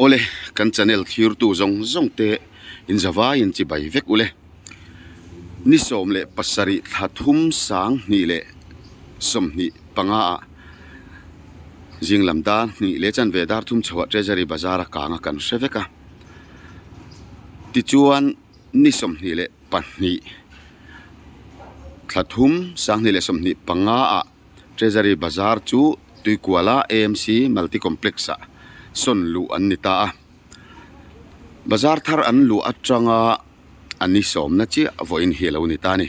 Awle, kan channel thirtu zawng zawng te in zavaiin chibai vek ule. Ni 17 thla thum 2025 ah zing lam dar hnih leh chanve dar thum chhoah Treasury Bazar a kang a kan hre vek a. Tichuan ni 22 thla thum 2025 ah Treasury Bazar chu Tuikuala AMC Multi Complex ah sawn luh an ni ta a. Bazar thar an luh atanga a ni sawmna chiah vawiin hi a lo ni ta a ni.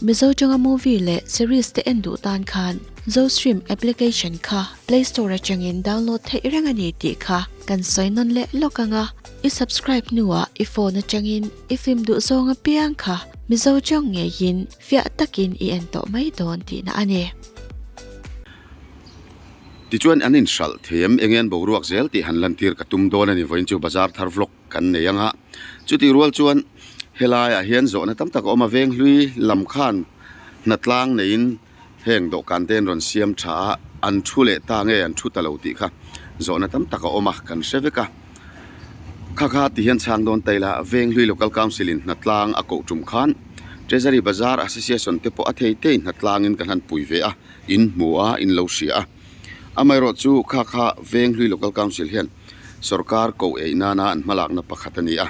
Mizo tanga movie leh series te en duh tan khan Zostream application kha Play Store atangin download theih reng a ni tih kha kan sawi nawn leh lawk ang a. I subscribe hnuah i phone atangin i film duh zawng apiang kha Mizo tang ngeiin Fiah takin i en tawh mai dawn tihna a ni. Tichuan an inhralh thei em? Enge an boruak zel tih han lantir ka tum dawn a ni. Vawiin chu bazar thar vlog kan nei ang a. Chutih rual chuan helaiah hian zawhna tam tak a awm a, Venghlui lam khan hnatlang neiin heng dawhkan te an rawn siam tha a, an thu leh ta nge an thu ta lo tih kha zawhna tam tak a awm a, kan hre vek a. Kha kha ti hian chhang dawn ta ila, Venghlui Local Council in hnatlang a koh tum khan Treasury Bazar Association te pawh a thei thei hnatlang in kan han pui ve a, in hmu a, in lo hria a. Amaherawh chu kha kha Venghlui Local Council hian sorkar koh eih nana an hmalakna pakhat a ni a.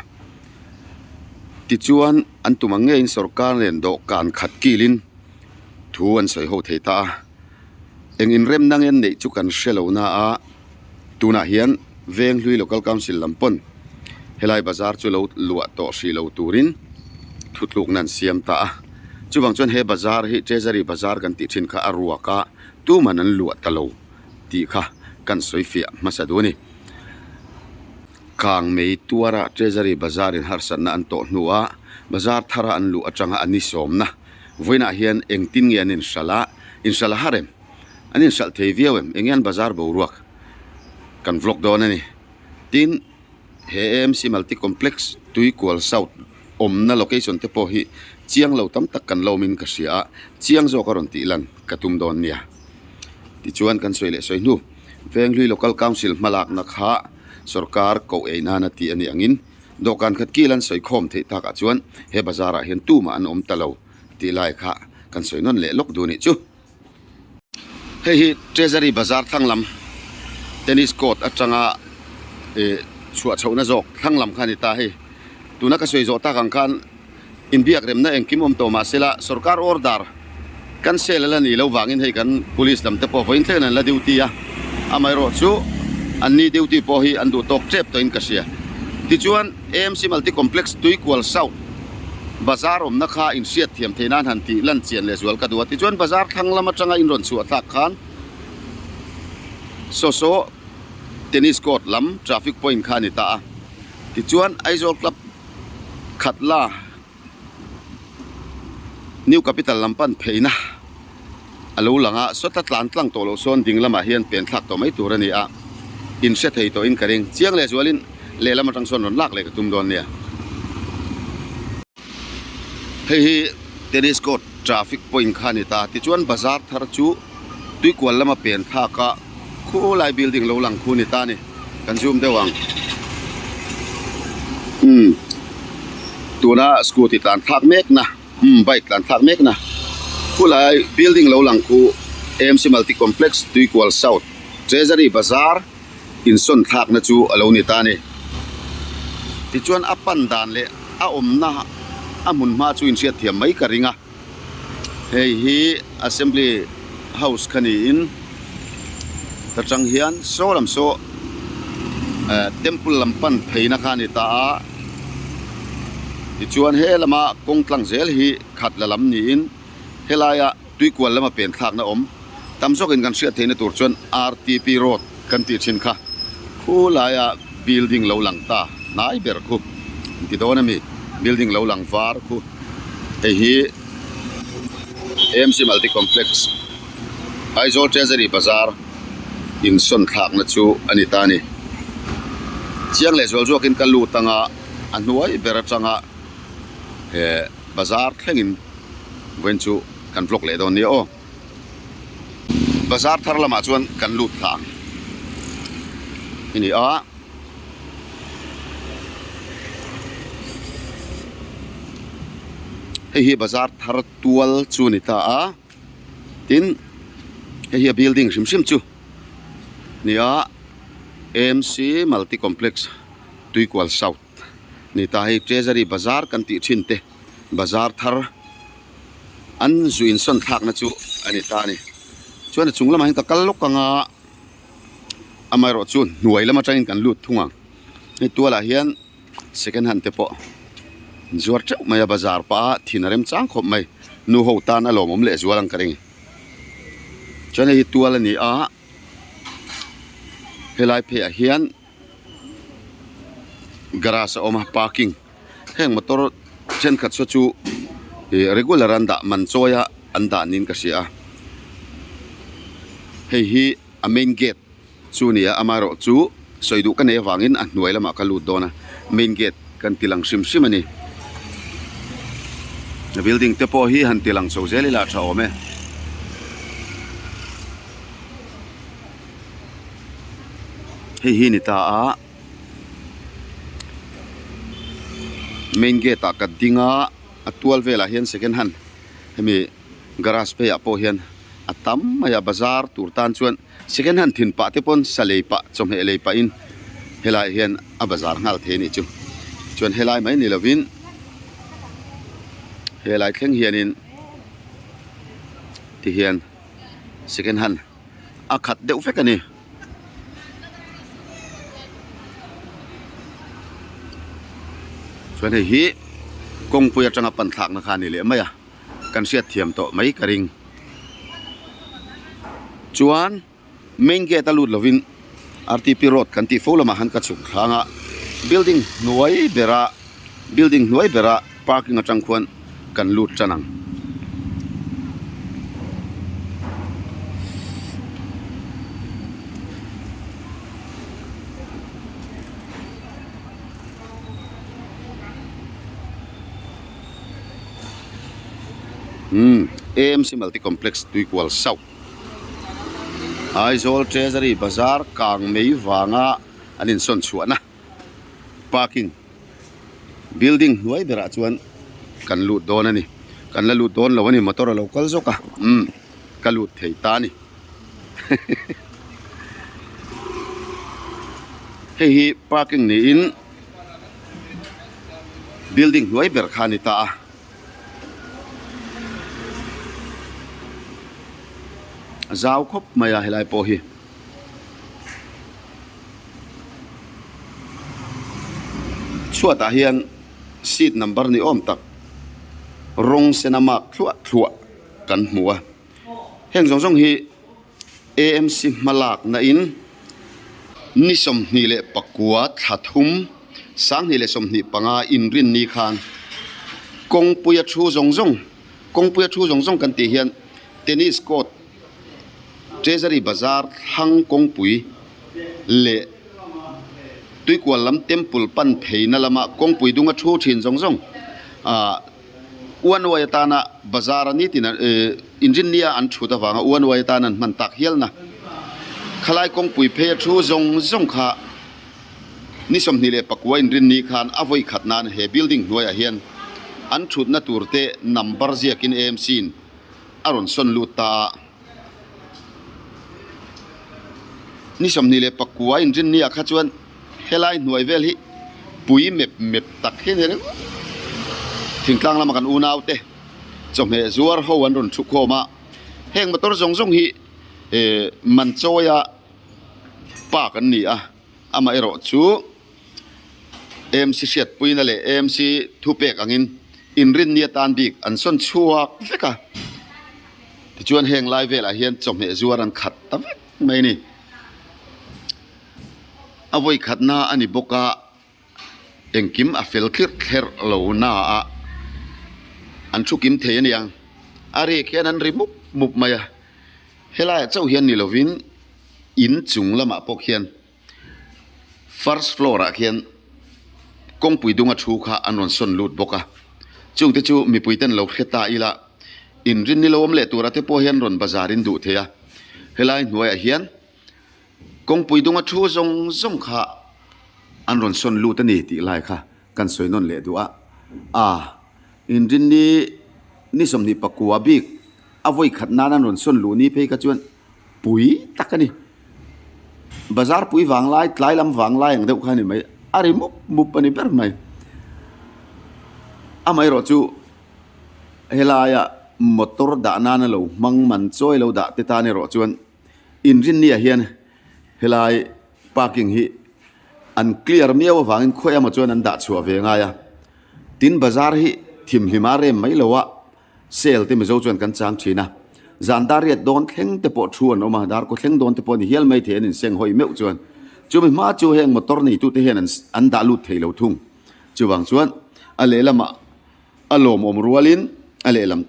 Tichuan an tum ang ngeiin sorkar nen dawhkan khat kilin thu an sawi ho thei ta a. Eng inremna nge an neih chu kan hre lo na a. Tunah hian Venghlui Local Council lam pawn helai bazar chu lo luah tawh hrih lo turin thutlukna an siam ta a. Chuvang chuan he bazar hi Treasury Bazar kan tih thin kha a ruak a, tuman an luah ta lo tih kha kan sawi fiah hmasa duh a ni. Kang mei tuara Treasury Bazar in harsatna an tawh hnuah bazar thara an luh atanga a ni sawmna vawiinah hian engtin nge an inhralh a, inhralh a har em? An inhralh thei viau em? Enge an bazar boruak kan vlog dawn a ni. Tin, he AMC Multi Complex Tuikual South awmna location te pawh hi chiang lo tam tak kan la awmin ka hria a, chiang zawk a rawn tih lan ka tum dawn nia. Tichuan kan sawi leh sawi hnu, Venghlui Local Council hmalakna kha sorkar koh ei nana tih a nih angin dawhkan khat kil an sawi khawm theih takah chuan he bazar ah hian tumah an awm ta lo tih lai kha kan sawi nawn leh lawk duh a nih chu. Hei hi Treasury Bazar thlang lam tennis court atanga ih chhuah chhohna zawk thlang lam kha a ni ta hei. Tuna ka sawi zawh tak ang khan inbiak remna engkim awm tawh mahse la sorkar order cancel a la nih loh vangin hei kan police lam te pawh vawiin thleng in an la duty a, amaherawh chu anni duty pawh hi an duh tawk tep tawhin ka hria. Tichuan AMC Multi Complex Tuikual South Bazar awmna kha inhriat thiam theih nan han tih lan chian leh zual ka duh a. Tichuan bazar thlang lam atanga in rawn chhuah thlak khan saw saw tennis court lam traffic point kha a ni ta a. Tichuan Aizawl club khat la New Capital lam pan pheina a lo lang a, sawta tlan tlang tawh loh sawn ding lamah hian pen thlak tawh mai tur a ni a, in hre thei tawhin ka ring. Chiang leh zualin lehlam atang sawn rawn lak leh ka tum dawn nia. Hei hi tennis court traffic point kha a ni ta, tichuan bazar thar chu tuikual lama pen thlak a khulai building lo lang khu a ni ta a ni, kan zoom deuh ang. Umm tuna scooty tlan thlak mek na. Umm bike tlan thlak mek na khulai building lo lang khu AMC Multi Complex Tuikual South Treasury Bazar insawn thlak na chu a lo ni ta a ni. Tichuan a pan dan leh a awmna a hmun hma chu inhriat thiam mai ka ring a, hei hi Assembly House kha niin ta tang hian saw lam saw eh temple lam pan pheina kha a ni ta a. Tichuan he lama kawng tlang zel hi khat la lam niin helaia tuikual lama pen thlakna awm tam zawkin kan hriat theihna tur chuan RTP road kan tih thin kha khulaia building lo lang ta hnai ber khu an ti dawn a mi building lo lang var khu hei hi AMC Multi Complex Aizawl Treasury Bazar insawn thlakna chu a ni ta a ni. Chiang leh zual zuakin ka lut anga a hnuai ber atanga he bazar thlengin vawiin chu kan vlog leh dawn nia aw. Bazar thar lamah chuan kan lut thla ang hi ni a. Hei hi bazar thar tual chu a ni ta a, tin hei hi a building hrim hrim chu nia A_M_C multi complex Tuikual south ni ta hei treasury bazar kan tih thin te bazar thar an zu insawn thlakna chu a ni ta a ni. Chuan a chung lamah hian ka kal lawk ang a amaherawh chu hnuai lam atangin kan lut thung ang hei tualah hian. Second hand te pawh zuar teuh mai a bazar pah a thin a rem chang khawp mai nu ho tan a lawmawm leh zual ang ka ring chuan hei hi tual a ni a helai phei ah hian garage a awm a parking heng motor thenkhat saw chu ih regular an dah man chawi a an dah niin ka hria a hei hi a main gate. Chu nia amaherawh chu sawi duh ka nei avangin a hnuai lamah ka lut dawn a, main gate kan ti lang hrim hrim a ni. A building te pawh hi han ti lang chho zel ila a tha awm e. Hei hi ni ta a, main gate ah ka ding a, a tual velah hian second hand hemi garage pheiah pawh hian a tam mai a, bazar tur tan chuan. Second hand thin pah te pawn sa lei pah chawhmeh lei pah in helai hian a bazar nghal thei a nih chu chuan helai mai ni lovin helai thleng hianin ti hian second hand a khat deuh vek a ni. Chuan hei hi kawngpui atanga pan thlakna kha a ni leh mai a. Kan hriat thiam tawh mai ka ring. Chuan main gate a lut lovin R_T_P road kan tih fo lamah khan ka chhuk thlang a, building hnuai bera building hnuai bera parking atang khuan kan lut tan ang. Umm AMC Multi Complex Tuikual South Aizawl Treasury Bazar kang mai vanga an insawn chhuahna parking building hnuai berah chuan kan lut dawn a ni kan la lut dawn lo a ni motor a lo kal zawk a umm ka lut thei ta a ni hei hi parking niin. Building hnuai ber kha a ni ta a. A zau khawp mai a helai pawh hi. Chhuatah hian seat number ni awm tak rawng sena mark thluah thluah kan hmu a. Heng zawng zawng hi. AMC hmalakna in ni 29 thla thum 2025 inrinni khan kawngpuia thu zawng zawng kawngpuia thu zawng zawng kan tih hian tennis court treasury bazar thlang kawngpui leh tuikual lam temple pan pheina lama kawngpui dunga thu thin zawng zawng ah Uanuai atana bazar a nitin inrinnia an thut avanga uanuai atana an hman tak hialna khalai kawngpui phei a thu zawng zawng kha ni 29 inrinni khan a vawi khat nan he building hnuaiah hian an thutna tur te number ziakin AMC in a rawn sawn lut ta a. Ni 29 inrinniah kha chuan helai hnuai vel hi pui mep mep tak hi a ni ringawt. Thingtlang lama kan unau te chawhmeh zuar ho an rawn thu khawm a, heng motor zawng zawng hi eh man chawia park an ni a, amaherawh chu. AMC hriatpuina leh AMC thupek angin inrinni atan bik an sawn chhuak vek a, tichuan heng lai velah hian chawhmeh zuar an khat ta vek mai a ni. A vawi khatna a ni bawk a, engkim a fel thlirh thlerh lo na a, an thu kim thei a niang, a rik hian an ri mup mup mai a, helaiah chauh hian ni lovin in chung lamah pawh khian. First floor ah khian kawngpui dunga thu kha an rawn sawn lut bawk a, chungte chu mipui ten lo hre ta ila inrin ni lo awm leh tura te pawh hian rawn bazar in duh thei a, helai hnuaiah hian kawngpui dunga thu zawng zawng kha an rawn sawn lut a ni tih lai kha kan sawi nawn leh duh a, a inrin ni. Ni 29 bik a vawi khat nan an rawn sawn luh ni phei kha chuan pui tak a ni. Bazar pui vang lai, tlai lam vang lai ang deuh kha a ni mai. A ri mup mup a ni ber mai. Amaherawh chu helaia motor dah nana lo hmang man chawi lo dah te tan erawh chuan inrinniah hian helai parking hi an clear miau avangin khawi emaw chuan an dah chhuah ve ngai a. Tin bazar hi thimhlim a rem mai lo a, sale te Mizo chuan kan chang thin a. Zan dar riat dawn thleng te pawh thu an awm a, dar kaw thleng dawn te pawh a ni hial mai thei an inseng hawi meuh chuan. Chumi hma chu heng motor neitute hian an an dah lut thei lo thung. Chuvang chuan a lehlamah a lawmawm rualin a lehlam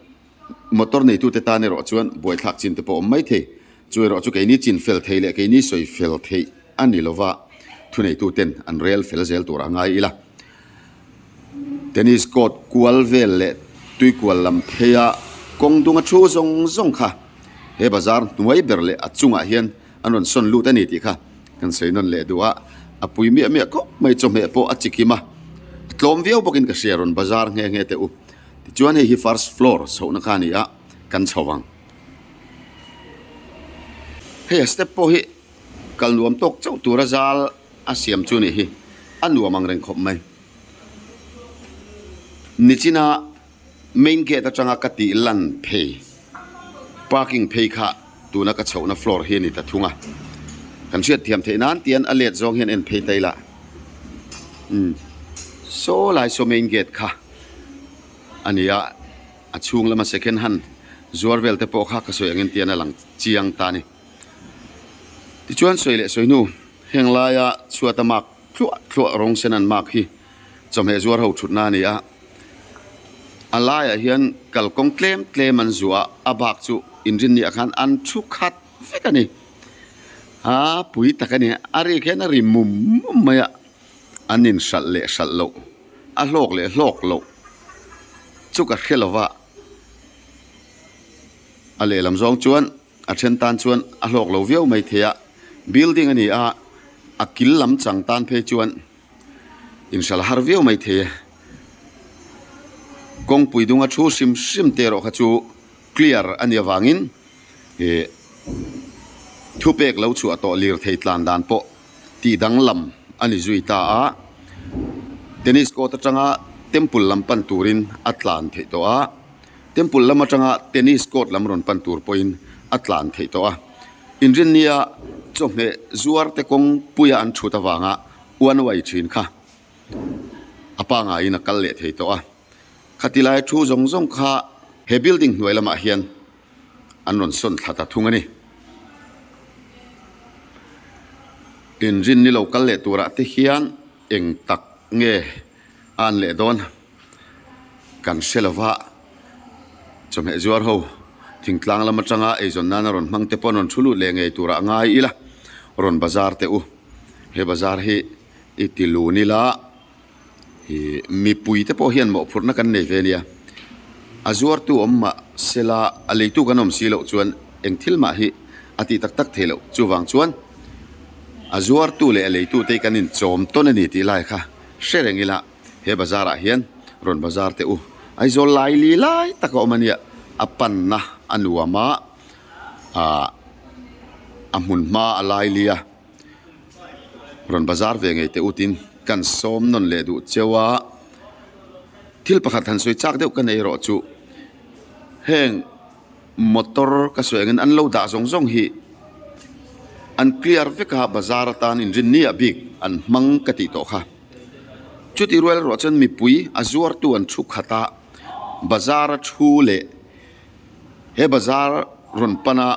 motor neitute tan erawh chuan buaithlak chin te pawh awm mai thei. Chu erawh chu keini chin fel thei leh keini sawi fel theih a ni lova, thuneituten an rel fel zel tur a ngai ila. Tennis court kual vel leh tui kual lam pheia kawng dunga thu zawng zawng kha he bazar hnuai ber leh a chungah hian an rawn sawn lut a ni tih kha kan sawi nawn leh duh a, a pui miah miah khawp mai chawhmeh pawh a chi kim a, a tlawm viau bawkin ka hria rawn bazar nghe nghe teh u. Tichuan hei hi first floor chhohna kha a ni a, kan chho vang. Hei a step pawh hi kal nuam tawk chauh tura zal a siam chu nih hi a nuam ang reng khawp mai. Nichina main gate atanga ka tih lan phei parking phei kha tuna ka chhohna floor hi a ni ta thung a. Kan hriat thiam theih nan tian a let zawng hian en phei ta ila umm saw lai saw main gate kha a ni a. A chhung lama second hand zuar vel te pawh kha ka sawi angin tian a lang chiang ta a ni. Tichuan sawi leh sawi hnu heng laia chhuata mark thluah thluah rawng sen an mark hi chawhmeh zuar ho thutna a ni a. A laiah hian kalkawng tlem tlem an zuah a, a bak chu inrinni ah khan an thu khat vek a ni. A pui tak a ni, a rik hian a ri mum mum mai a, an inhralh leh hralh loh. A hlawk leh hlawk loh chu ka hre lo va, a lehlam zawng chuan a then tan chuan a hlawk lo viau mai thei a, building a ni a, a kil lam chang tan phei chuan inhral har viau mai thei e. Kawngpui dunga thu hrim hrim te erawh kha chu clear a nih avangin ih thupek lo chhuah tawh lirthei tlan dan pawh tih danglam a ni zui ta a, tennis court atanga temple lam pan turin a tlan theih tawh a, temple lam atanga tennis court lam rawn pan tur pawhin a tlan theih tawh a, inrinnia chawhmeh zuar te kawngpuia an thut avanga one way thin kha a pangaiin a kal leh thei tawh a, khati lai thu zawng zawng kha he building hnuai lamah hian an rawn sawn thla ta thung a ni. Inrin ni lo kal leh turah te hian eng tak nge a an leh dawn kan hre lo va, chawhmeh zuar ho thingtlang lam atanga eizawn nana rawn hmang te pawh an rawn thu lut leh ngei turah ngai ila rawn bazar teh u. He bazar hi i ti lun ila. Ih mipui te pawh hian mawhphurhna kan nei ve ania a zuartu awm mah sela a leitu kan awm si loh chuan eng thil mah hi a tih tak tak theih loh chuvang chuan a zuartu leh a leitu te hi kan inchawm tawn a ni tih lai kha hre reng ila he bazar ah hian rawn bazar teh u Aizawl lai li lai tak a awm ania a panna a nuam a ah a hmun hma a lai li a. Rawn bazar ve ngei teh utin kan sawm nawn leh duh cheu a, thil pakhat han sawi chak deuh ka nei erawh chu heng motor ka sawi angin an lo dah zawng zawng hi an clear vek a bazar atan inrin ni ah bik an hmang ka tih tawh kha chuti rual erawh chuan mipui a zuartu an thu khat a bazar a thu leh He bazar rawn pana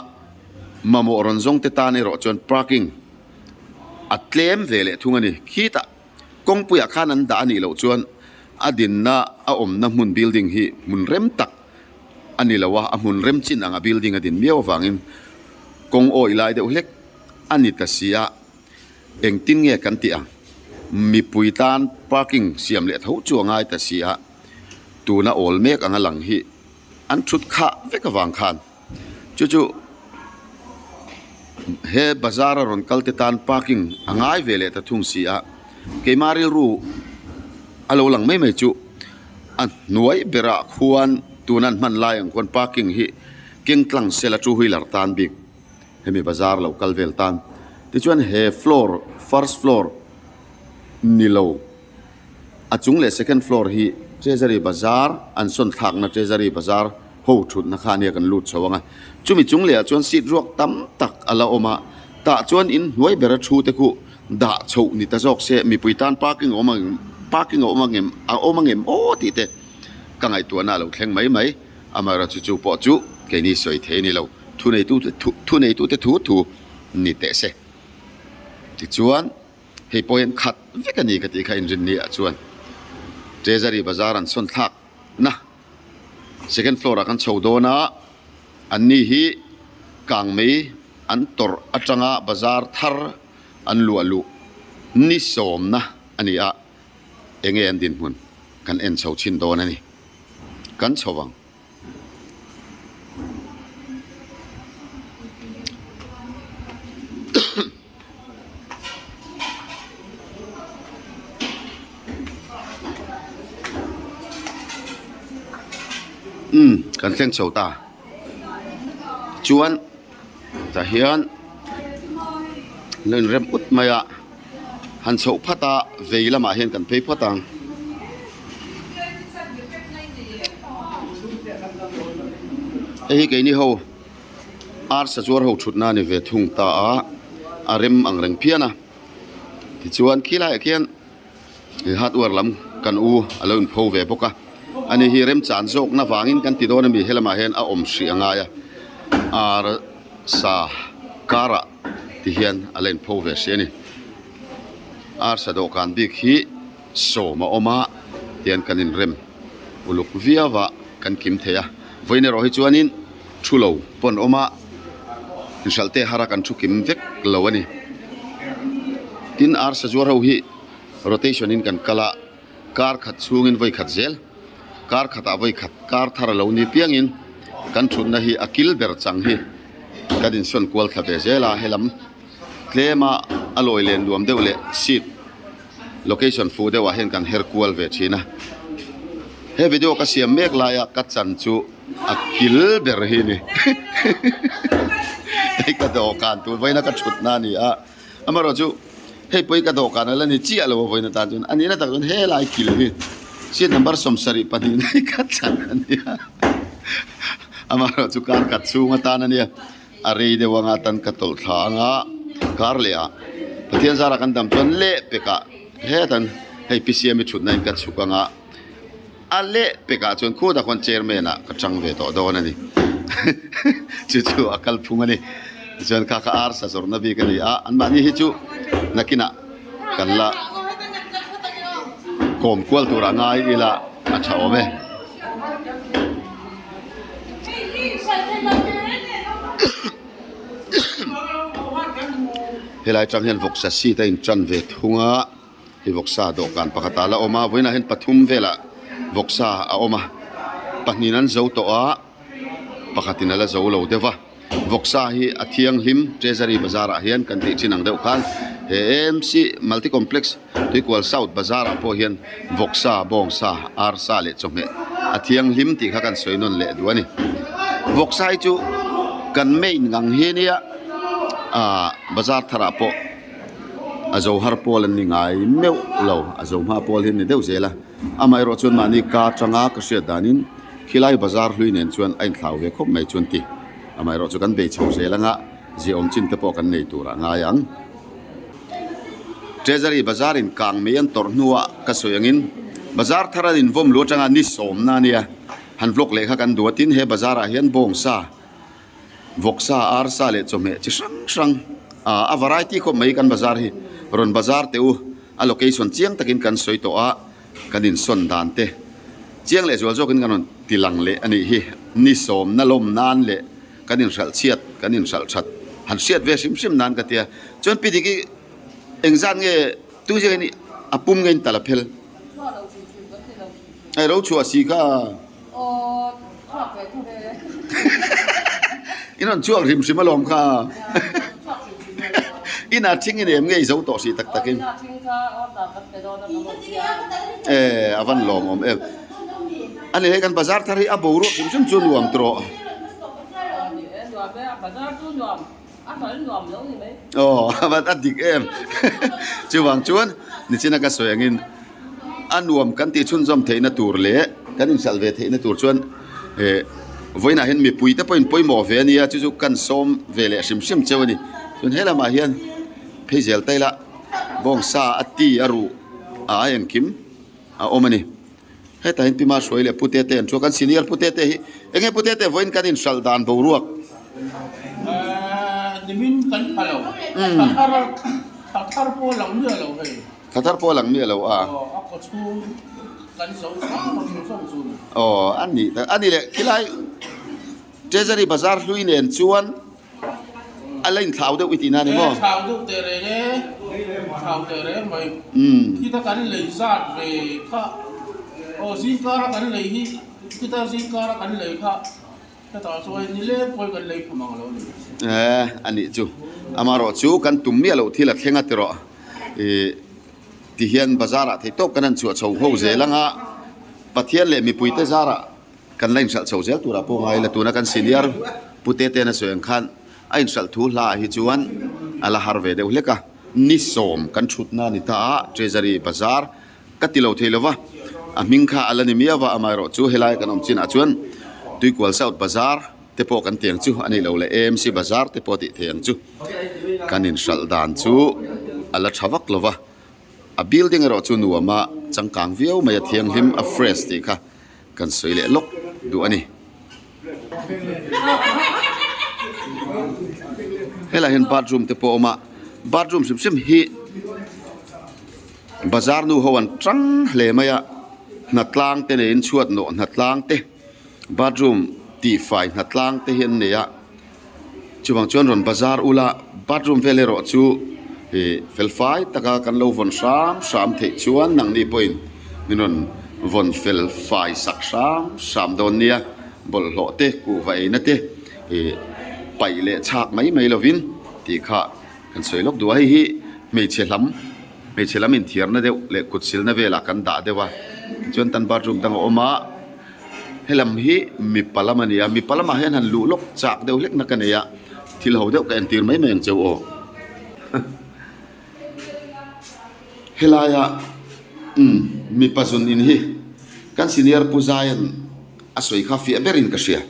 mamawh rawn zawng te tan erawh chuan parking a tlem ve leh thung a ni. Khitah kawngpuiah khan an dah a nih loh chuan a dinna a awmna hmun building hi hmun rem tak a ni lo a, a hmun rem chin anga building a din miau avangin kawng awih lai deuh hlek a ni ta si a, engtin nge kan tih ang? Mipui tan parking siam leh tho chu a ngai ta si a, tuna awl mek anga lang hi. An thut khah vek avang khan chu chu he bazar a rawn kal te tan parking a ngai ve leh ta thung si a, keimah rilru a lo lang mai mai chu a hnuai berah khuan Tuna an hman lai ang khuan parking hi keng tlang sela two wheeler tan bik hemi bazar lo kal vel tan. Tichuan he floor first floor ni lo a chung leh second floor hi treasury bazar an sawn thlakna treasury bazar ho thutna kha ania kan lut chho ang a. Chumi chung leh ah chuan seat ruak tam tak a la awm a, tah chuan in hnuai bera thu te khu dah chhoh ni ta zawk se mipui tan parking a awm ang parking a awm ang em a awm ang em aw tih te ka ngaihtuahna a lo thleng mai mai. Amaherawhchu chu pawh chu keini sawi thei a ni lo, thuneitute thu thuneitute thu thu ni teh se. Tichuan hei pawh hian khat vek a ni ka tih kha inrinni ah chuan Treasury bazar an sawn thlak na second floor ah kan chho dawn a, anni hi kangmei an tawrh atanga bazar thar an luah luh ni sawmna a ni a, enge an dinhmun kan en chho chhin dawn a ni. Kan chho vang. Umm kan thleng chho ta chuan tah hian an lo inrem ut mai a han chhoh phat a vei lamah hian kan phei phawt ang. Hei hi keini ho. Arsa chuar ho thutna a ni ve thung ta a, a rem ang reng phian a. Tichuan khi laiah khian he hardware lam kan u a lo inpho ve bawk a. Ani hi remchan zawkna vangin kan ti dawn a mi helamah hian a awm hrih a ngai a. Arsa karah ti hian a la inpho ve hrih a ni. Arsa dawhkan bik hi sawm a awm a tian kan inrem uluk viau a kan kim thei a. Vawiin erawh hi chuanin thu lo pawn awm a, inhralh te har a kan thu kim vek lo a ni. Tin, arsa zuar ho hi rotation in kan kal a, kar khat chhungin vawi khat zel, kar khatah vawi khat, kar thar a lo ni piangin kan thutna hi a kil ber chang hi kan insawn kual thla ve zel a, helam tlema a lawi len nuam deuh leh seat location fuh deuhah hian kan her kual ve thin a he video ka siam mek laia ka chan chu a kil ber hi ni hei ka dawhkan tur vawiina ka thutna a ni a amaherawh chu hei pawh hi ka dawhkan a la ni chiah lo a vawiina tan chuan a nihna tak chuan helai kil hi seat number 72 hi ka chan a ni a amaherawh chu kar khat chhung atan a nia. A rei deuh anga tan ka tawlh thla anga kar leh ah Pathian zara kan dam chuan leh pek ah hetan hei PCM i thutna in ka chhuk anga a leh pek ah chuan khutah khuan chairman ah ka tang ve tawh dawn a ni chu chu a kal phung a ni tichuan kha kha arsa zawrhna bik a ni a anmahni hi chu nakinah kan la kawm kual turah ngai ila a tha awm e. Helai tang hian vawksa seat a intan ve thung a hei vawksa dawhkan pakhat ah la awm a vawiinah hian pathum velah vawksa a awm a pahnihin an zo tawh a pakhatin a la zo lo deuh va. Vawksa hi a thianghlim Treasury bazar ah hian kan tih thin ang deuh khan he AMC Multi Complex Tuikual South bazar ah pawh hian vawksa, bawngsa, arsa leh chawhmeh a thianghlim tih kha kan sawi nawn leh duh a ni. Vawksa hi chu kan main ngang hi ania ah bazar thar ah pawh a zo har pawl an ni ngai meuh lo a zo hma pawl hi an ni deuh zel a amaherawh chuan mahni ka atanga ka hriat danin khilai bazar hlui nen chuan a inthlau ve khawp mai chuan ti amaherawh chu kan bei chho zel anga ziaawm chin te pawh kan nei turah ngai ang. Treasury bazar in kang mai an tawrh hnuah ka sawi angin bazar thar an invawm lu atanga ni sawmna ania han vlog leh kha kan duh a tin he bazar ah hian bawngsa Vawksa, arsa leh chawhmeh chi hrang hrang ah a variety khawp mai kan bazar hi rawn bazar teh u a location chiang takin kan sawi tawh a kan insawn dan te chiang leh zual zawkin kan rawn ti lang leh a nih hi ni sawmna lawm nan leh kan inhralh chhiat kan inhralh that han hriat ve hrim hrim nan ka tia chuan pi diki engzat nge tu ziak in a pum nge in tal a phel hei ro chhuah si kha. Aw chhuak ve tho ve. In rawn chhuak hrim hrim alawm kha. In a thing in em ngei zo tawh si tak tak in. In a thing kha order kan pe dawn a ka rawn siam. Eh a van lawm awm em. A ni hei kan bazar thar hi a boruak hrim hrim chu nuam tawh. Aw a dik em chuvang chuan nichina ka sawi angin a nuam kan tih chhunzawm theihna tur leh kan inhralh ve theihna tur chuan eh vawiinah hian mipui te pawhin pawimawh ve a nia chu chu kan sawm ve leh hrim hrim cheu a ni chuan he lamah hian phei zel ta ila bawngsa a ti a ruh a engkim a awm a ni. Hetah hian Pi Mahruai leh Pu Tete an thu a, kan senior Pu Tete hi eng nge Pu Tete vawiin kan inhralh dan boruak? Nimin kan pha lo, thla thar thla thar pawh a lang miah lo hei. Thla thar pawh a lang miah lo a. Aw a kaw chhung kan zo hram a chu zawng chu ni. Aw a nih tak a ni leh khilai Treasury Bazar hlui nen chuan A la inthlau deuh i tihna a ni maw? E thlau deuh teh reng e, thlau teh reng mai. Khita kan lei zat ve kha, aw zingkara kan lei hi, khita zingkara kan lei kha hetah chuan nileng pawhin kan lei phum ang lo ni. E, a nih chu. Amaherawh chu kan tum miah loh thil a thleng a tirawh. I tihian bazar ah theih tawp kan han chhuah chho ho zel anga Pathian leh mipuite zarah Kan la inhralh chho zel turah pawh ngai la, tuna kan senior Pu Tete na sawi ang khan a inhralh thu hla ah hi chuan a la har ve deuh hlek a, ni sawm kan thutna a ni ta a, Treasury Bazar ka ti lo thei lova, a hming kha a la ni miau a, amaherawh chu helai kan awm chinah chuan Tuikual South Bazar te pawh kan ti ang chu a nih loh leh AMC Bazar te pawh tih thei ang chu kan inhralh dan chu a la tha vak lova. A building erawh chu nuam a changkang viau mai a thianghlim a fresh tih kha kan sawi leh lawk duh a ni. Helaiah hian bathroom te pawh a awm a bathroom hrim hrim hi bazar nu ho an tang hle mai a hnatlang te neiin chhuat nawh hnatlang te bathroom tihfai hnatlang te hi an nei a. Chuvang chuan rawn bazar ula bathroom vel erawh chu ih fel fai taka kan lo vawn hram hram theih chuan nangni pawhin min rawn vawn fel fai sak hram hram dawn nia bawlhhlawh te kuhva eina te ih paih leh chhak mai mai lovin tih kha kan sawi lawk duh a hei hi hmeichhe lam hmeichhe lam inthiarna deuh leh kut silna velah kan dah deuh a tichuan tan bathroom dang a awm a. Helam hi mipa lam a ni a, mipa lamah hian han luh lawk chak deuh hlek na ka nei a, thil ho deuh ka entir mai mai ang cheu aw. Helaia umm mipa zun in hi kan senior Pu Zaia'n a sawi kha fiah berin ka hria.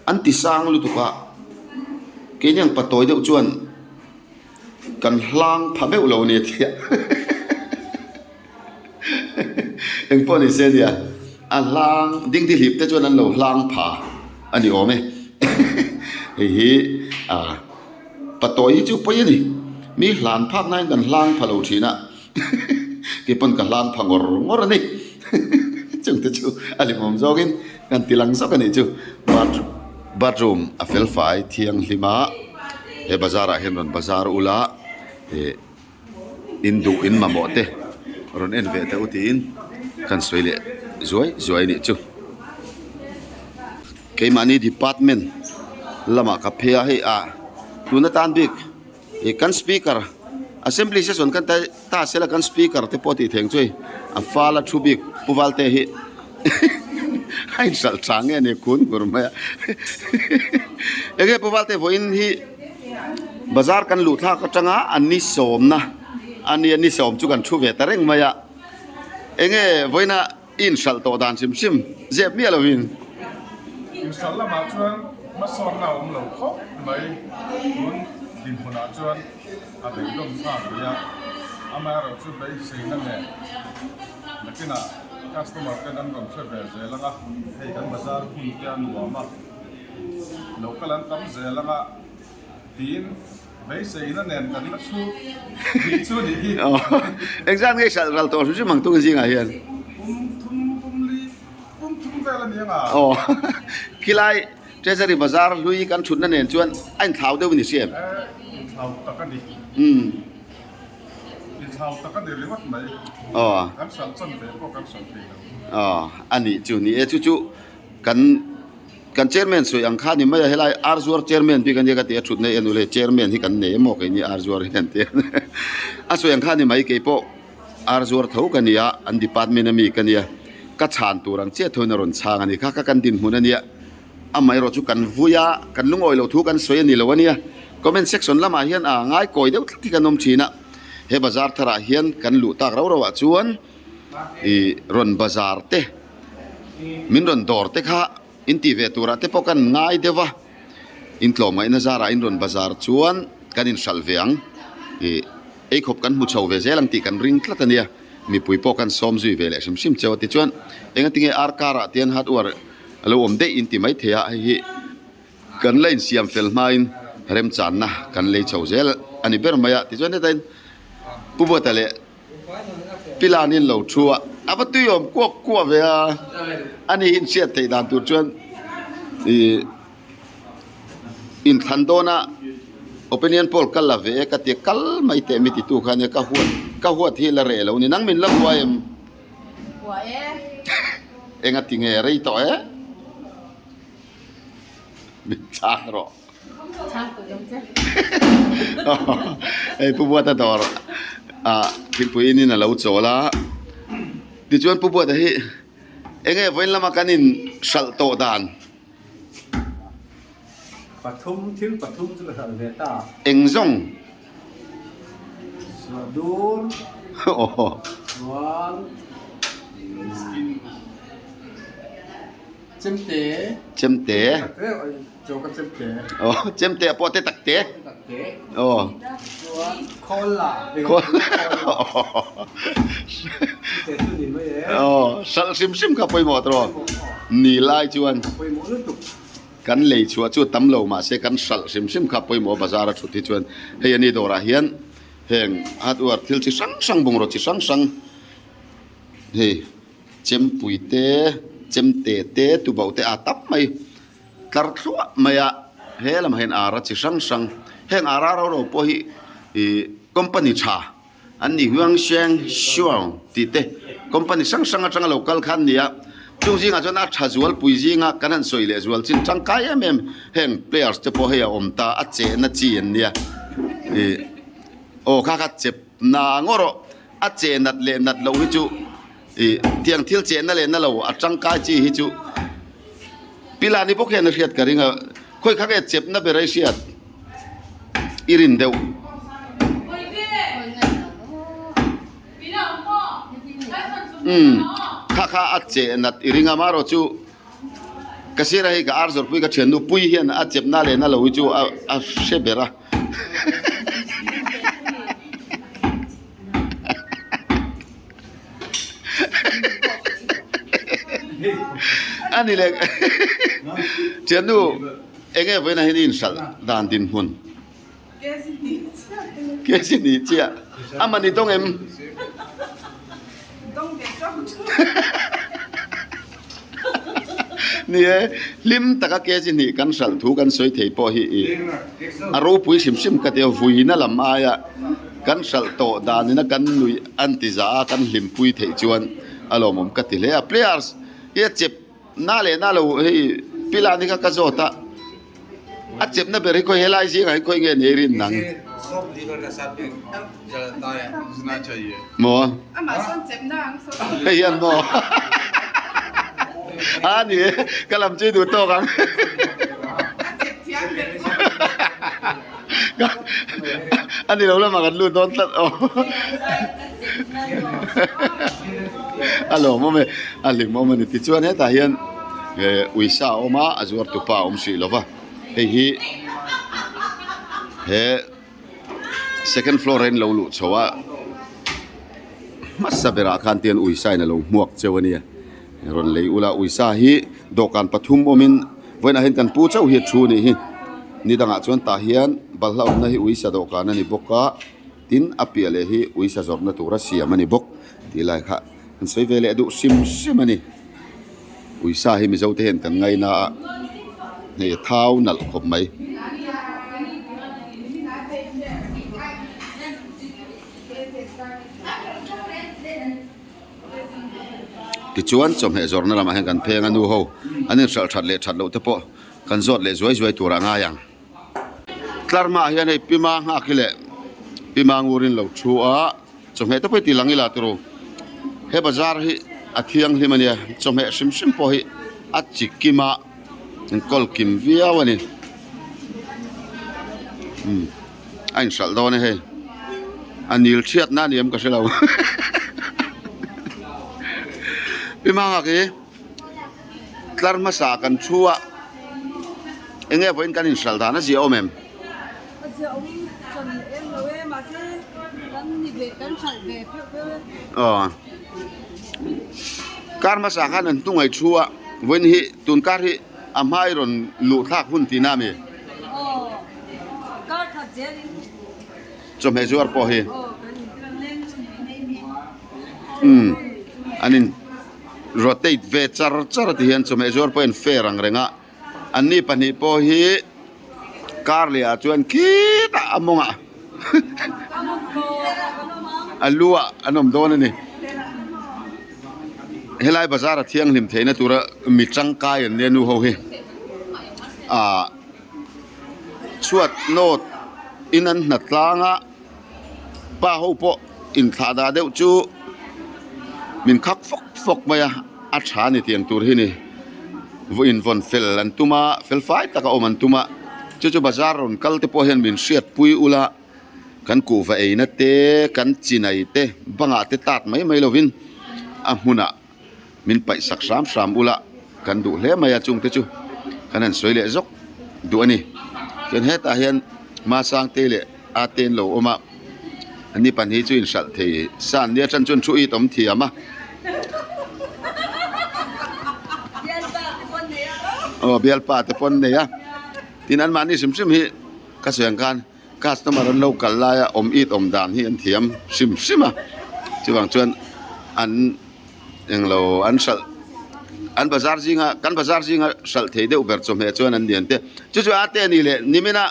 An ti sang lutuk a, keini ang patawi deuh chuan kan hlang pha meuh lo a ni a tia. Engpawh ni se nia, a hlang dingdi hlip te chuan an lo hlang pha a ni awm e. Hei hi ah patawi hi chu pawi a ni, mi hlan phak nain kan hlang pha lo thin a, keipawn ka hlang pha ngawr ngawr a ni. Chungte chu a hlimawm zawkin kan ti lang zawk a nih chu. Bathroom a fel fai thianghlim a, he bazar ah hian rawn bazar ula ih. In duh in mamawh te rawn en ve teh u tiin kan sawi leh zuai zuai a nih chu. Keimahni department lamah ka phei a hei ah tuna tan bik ih kan speaker assembly session kan ta sela kan speaker te pawh tih theng chu hei a fal a thu bik Pu Valte hi a inhralh tha nge ni kun ngur mai a enge Pu Valte vawiin hi. Bazar kan luh thlak atanga a ni sawmna a nia ni sawm chu kan thu ve ta reng mai a enge vawiina i inhralh tawh dan hrim hrim zep miah lovin. Inhralh lamah chuan hmasawnna a awm lo khawp mai tun dinhmunah chuan a beidawm thlak rih a, amaherawh chu beiseina nen nakinah customer ten an rawn hre ve zel ang a, hei kan bazar hun te a nuam a. Lo kal an tam zel anga tiin beiseina nen kan la chhuk tih chu nih hi. Engzat nge hralh ral tawh hrim hrim ang tung zingah hian? Pum thum pum li pum thum vel a ni anga. Aw khilai Treasury Bazar hlui kan thutna nen chuan a inthlau deuh a ni si em? E inthlau tak a ni. Inthlau tak a ni ringawt mai. Aw. Kan hralh chan ve pawh kan hralh thei lo. Aw a nih chu ni e chu chu kan. Kan chairman sawi ang kha ni mai a, helai ar zuar chairman bik a nia ka ti a, thutna hi a nule chairman hi kan nei emaw keini ar zuar hi an ti a, a sawi ang kha ni mai keipawh ar zuar tho ka ni a, an department ami ka nia. Ka chhan tur ang chiah thuin a rawn chhang a ni. Kha kha kan dinhmun a nia. Amaherawh chu kan vui a, kan lungawi loh thu kan sawi a ni lo a nia. Comment section lamah hian a ngai kawi deuh tlat hi kan awm thin a. He bazar tharah hian kan luh tak rau rauah chuan ih rawn bazar te, min rawn dawr te kha in tih ve turah te pawh kan ngai deuh va. In tlawmngaihna zarah in rawn bazar chuan kan inhralh ve ang. Ih eikhawp kan hmu chho ve zel ang tih kan ring tlat a nia. Mipui pawh kan sawm zui ve leh hrim hrim cheu a tichuan engatinge ar karah te hian hardware a lo awm daih in ti maithei a hei hi kan la insiam fel hmain remchanna kan lei chho zel a ni ber mai a tichuan hetain Pu Buata leh Pi Lani an lo thu a a va tui awm kuak kuak ve a ani hi inhriat theih dan tur chuan ih Inthlan dawna opinion poll kal la ve e ka ti a, kal mai teh mi titu kha ania ka huat ka huat hi la reh lo ni. Nang min la buai em? Buai e. Enga ti nge rei tawh e? Min chhang rawh. Chhang tawh deuh che. Hei Pu Buata dawr ah thingpui in in a lo chawl a, tichuan Pu Buata hi enge vawiin lama kan in hralh tawh dan? Pathum, thil pathum chu ka hralh ve ta. Eng zawng? Suah dur. Aw. Chuan chemte. Chemte. Chaw ka chemte. Aw, chemte a pawh te tak te. Te tak te. Aw. Chuan khawl la. Khawl. Te chu ni mai e. Aw, hralh hrim hrim kha pawimawh tawh. Ni lai chuan. Pawimawh lutuk. Kan lei chhuah chu tam lo mahse kan hralh hrim hrim kha pawimawh bazar a thut hi chuan hei ani dawrah hian heng hardware thil chi hrang hrang bungraw chi hrang hrang hei chempui te chemte te tubauh te a tam mai tlar thluah mai a he lamah hian ara chi hrang hrang heng ara ro ro pawh hi ih company tha. An ni Huang Sheng Shuang tih te company hrang hrang atanga lo kal kha an ni a, chung zingah chuan a tha zualpui zinga kan han sawi leh zual chin tangkai em em heng players te pawh hei a awm ta a chehna chi an nia ih aw kha kha chep na ngawt rawh a cheh nat leh nat loh hi chu ih tiang thil chehna leh na lo a tangkai chi hi chu Pilani bawk hian a hriat ka ring a khawi kha nge chepna ber a i hriat. I rin deuh. Umm kha kha a cheh nat i ring a marawh chu ka sir a hei ka ar zawrhpui ka thiannu pui hian a chep na leh na lo hi chu a a hre ber a. A ni leh thiannu. Enge vawiinah hian i inhralh dan dinhmun? Kesi ni chiah. A mani dawng em? Ni e, hlim taka kesi hnih kan hralh thu kan sawi thei pawh hi i a ropui hrim hrim ka ti a, vuina lam aia kan hralh tawh danina kan nuih an ti za a, kan hlimpui theih chuan a lawmawm ka ti hle a. Players hi a chep Na leh na lo hei pila ni kha ka zawt a, a chepna ber hi khawi helai zingah hi khawi nge ni ei rin nang? Maw? Hei hian maw? A ni e, ka lam chu i duh tawk ang. A ni lo lamah kan lut dawn tlat aw. A lawmawm e, a hlimawm a ni. Tichuan hetah hian uisa a awm a, a zuar tupa a awm hrih lo va. Hei hi he second floor a in lo luh chho a, hmasa berah khan tian uisa in a lo hmuak cheu a nia. Rawn lei ula uisa hi dawhkan pathum awmin vawiinah hian kan pu chauh hi a thu a nih hi. Ni dangah chuan tah hian balhla awmna hi uisa dawhkan a ni bawk a. Tin, a piah leh hi uisa zawrhna tura siam a ni bawk tih lai kha kan sawi ve leh duh hrim hrim a ni. Uisa hi Mizo te hian kan ngaina a, hei a thau nalh khawp mai. Tichuan chawhmeh zawrhna lamah hian kan pheng a nu ho an inhralh that leh that loh te pawh kan zawt leh zuai zuai tur a ngai ang. Tlar hmaah hian hei Pima nghak hi leh Pima ngurin lo thu a, chawhmeh te pawh hi ti lang ila turu. He bazar hi a thianghlim a nia chawhmeh hrim hrim pawh hi a chi kim a enkawl kim viau a ni umm a inhralh dawn a hei a nil chhiatna a ni em ka hre lo pi manga khi tlar hmasa kan thu a eng nge vawiin kan inhralh dan a zia awm em? A zia awm chuan em lo e mahse kan ni ve kan hralh ve pheuh pheuh e. Aw kar hmasa khan an hnung ai thu a vawiin hi tun kar hi a hma i rawn luh thlak hun tihna a mi? Aw kar khat zel in. Chawhmeh zuar pawh hi. Aw kan Umm an in rotate ve char char a ti hian chawhmeh zuar pawh hi an fair ang reng a. Anni pahnih pawh hi kar leh ah chuan khitah a mawngah a lu ah an awm dawn a ni. Helai bazar a thianghlim theihna tura mi tangkai an nia nu ho hi ah chhuat nawt in an hna tlang a pa ho pawh inthlah dah deuh chu min khak fawk fawk mai a a tha a ni tiang tur hi ni vawiin vawn fel an tum a fel fai taka awm an tum a chu chu bazar rawn kal te pawh hian min hriat pui ula kan kuhva eina te kan chinai te bangah te tat mai mai lovin a hmunah. min paih sak hram hram ula kan duh hle mai a chungte chu kan han sawi leh zawk duh a ni chuan hetah hian Masangte leh Ate an lo awm a ani pahnih chu inhralh thei sa an nia tan chuan thu it awm thiam a aw bialpa te pawn nei a tin anmahni hrim hrim hi ka sawi ang khan. Customer an lo kal laia awm it awm dan hi an thiam hrim hrim a, chuvang chuan an englo an hralh an bazar zinga kan bazar zinga hralh thei deuh ber chawhmeh chuan an lian te chu chu a te a ni leh nimina